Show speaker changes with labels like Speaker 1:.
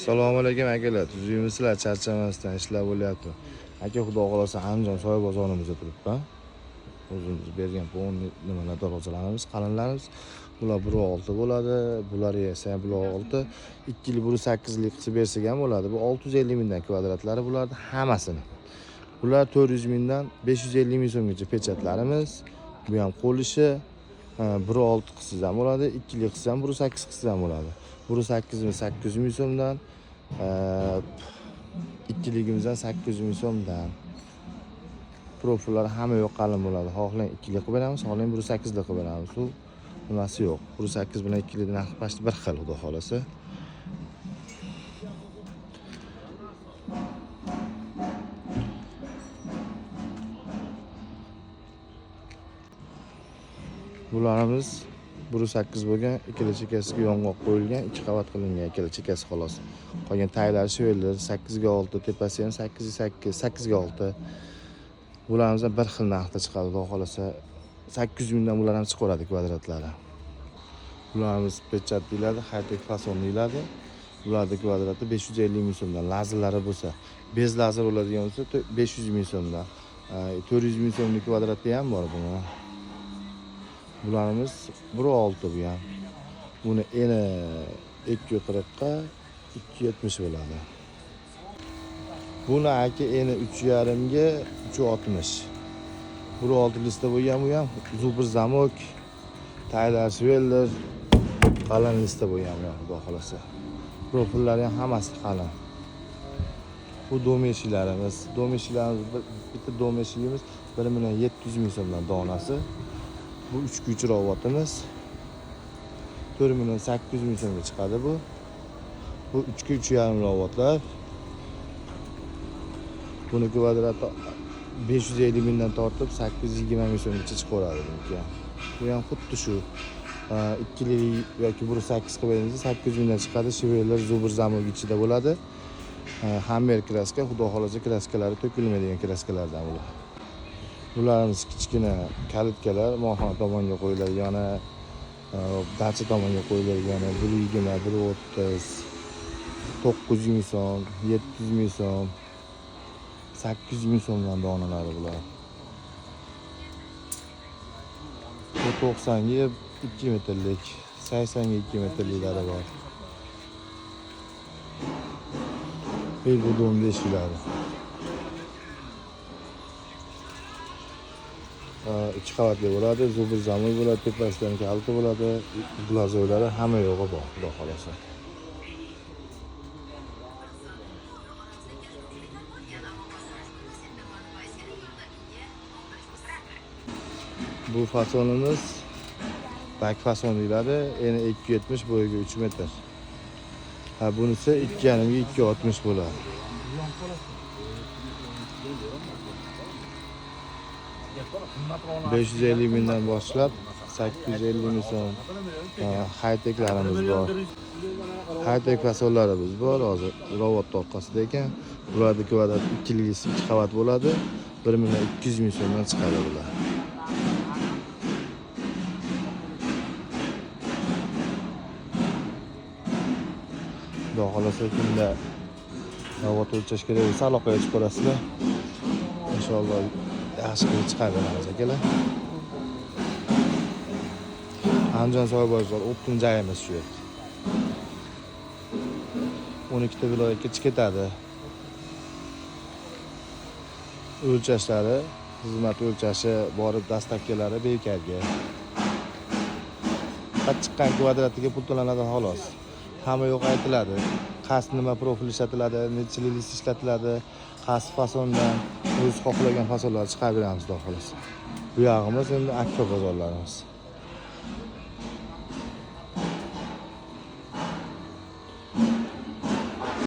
Speaker 1: Assalomu alaykum akalar, tuzukmisizlar, charchamasdan ishlar bo'lyapti. Aka, xudo xohlasa Andijon soy bozorimizda turibman. O'zimiz bergan polni nimalar darvozalarimiz, qalinlarimiz. Bular 1.6 bo'ladi, bular esa 1.6, 2 1.8lik qilib bersak ham bo'ladi. Bu 650 mingdan kvadratlari bularni hammasini. Bular 400 mingdan 550 ming so'mgacha pechatlarimiz. Bu ham qo'l ishi. 1.6 qilsangiz ham bo'ladi, 2 qilsangiz ham 1.8 qilsangiz ham bo'ladi. 1.8 800 ming so'mdan, ikkiligimizdan 800 ming so'mdan. Profillar hamma yo'q qalin bo'ladi. Xohlang 2lik qilib beramiz, xohlang 1.8lik qilib beramiz. U nimasi yo'q. 1.8 bilan 2lik narxi почти bir xil, xudo xolasa. Bularimiz 1.8 bo'lgan, ikkala chekasiga yong'oq qo'yilgan, 2 qavat qilingan ikkala chekasi xolos. Qolgan taylari sheveller 8 ga 6, tepasi ham 8 ga 8, 8 ga 6. Bularimiz ham bir xil narxda chiqadi, xudo xolasa. 800 mingdan bular ham chiqaveradi kvadratlari. Bularimiz pechat deyiladi, high-tech fason deyiladi. Bularning kvadrati 550 ming so'mdan. Lazerlari bo'lsa, bez lazer bo'ladigan bo'lsa 500 ming so'mdan. 400 ming so'mlik kvadrati ham bor buni. Bularimiz 1.6 bu ham. Buni eni 2.40 ga 2.70 bo'ladi. Buni aka eni 3.5 ga 3.60. 1.6 lista bo'lgan bu ham zubr zamok, taylar sveller qalin lista bo'lgan bu ham, xudo xolasa. Profillari ham hammasi qalin. Bu dom eshiklarimiz, dom eshiklarimiz bitta dom eshigimiz 1 million 700 ming so'mdan donasi. Bu 3 ga 3 robotimiz 4 million 800 ming so'mga chiqadi bu. Bu 3 ga 3.5 robotlar. Buni kvadrati 550 mingdan tortib 820 ming so'mgacha chiqaveradi buniki ham. Bu ham xuddi shu ikkilik yoki 1.8 qilib beramiz, 800 mingdan chiqadi. Sheveller zubr zamok ichida bo'ladi. Hammer kraska, xudo xolasa kraskalari to'kilmaydigan kraskalardan bular. Bularimiz kichkina kalitkalar, molxona tomonga qo'yiladigani, dacha tomonga qo'yiladigani 120, 130, 900 ming so'm, 700 ming so'm, 800 ming so'mdan donalari bular. Bu 90 ga 2 metrlik, 80 ga 2 metrliklari bor. Bu dom eshiklari. 2 qavatli bo'ladi, zubr zamok bo'ladi, tepasidan kaliti bo'ladi, glazoylari hamma yo'g'i bor, xudo xolasa. Bu fasonimiz bak fason deyiladi, eni 2.70, bo'yiga 3 metr. Ha, bunisi 2.5 ga 2.60 bo'ladi. 550 mingdan boshlab 850 ming so'm high-techlarimiz bor. High-tech fasonlarimiz bor, hozir robot orqasida ekan. Bularni kvadrat ikkiligisi 2 qavat bo'ladi. 1 million 200 ming so'mdan chiqadi bular. Xudo xolasa kimda robot o'lchash kerak bo'lsa aloqaga chiqib ko'rasizlar. Inshaalloh yaxshi qilib chiqarib beramiz akalar. Andijon soy bozor o'ptin joyimiz shu yerda. 12 ta viloyatga chiqib ketadi. O'lchashlari, xizmat o'lchashi, borib dastavkalari bekarga. Faqat chiqqan kvadratiga pul to'lanadi xolos. Hamma yo'q aytiladi. Qaysi nima profil ishlatiladi, necha list ishlatiladi, qaysi fasondan o'zi xohlagan fasonlarni chiqarib beramiz, xudo xolasa. Bu yog'imiz endi akfa bozorlarimiz.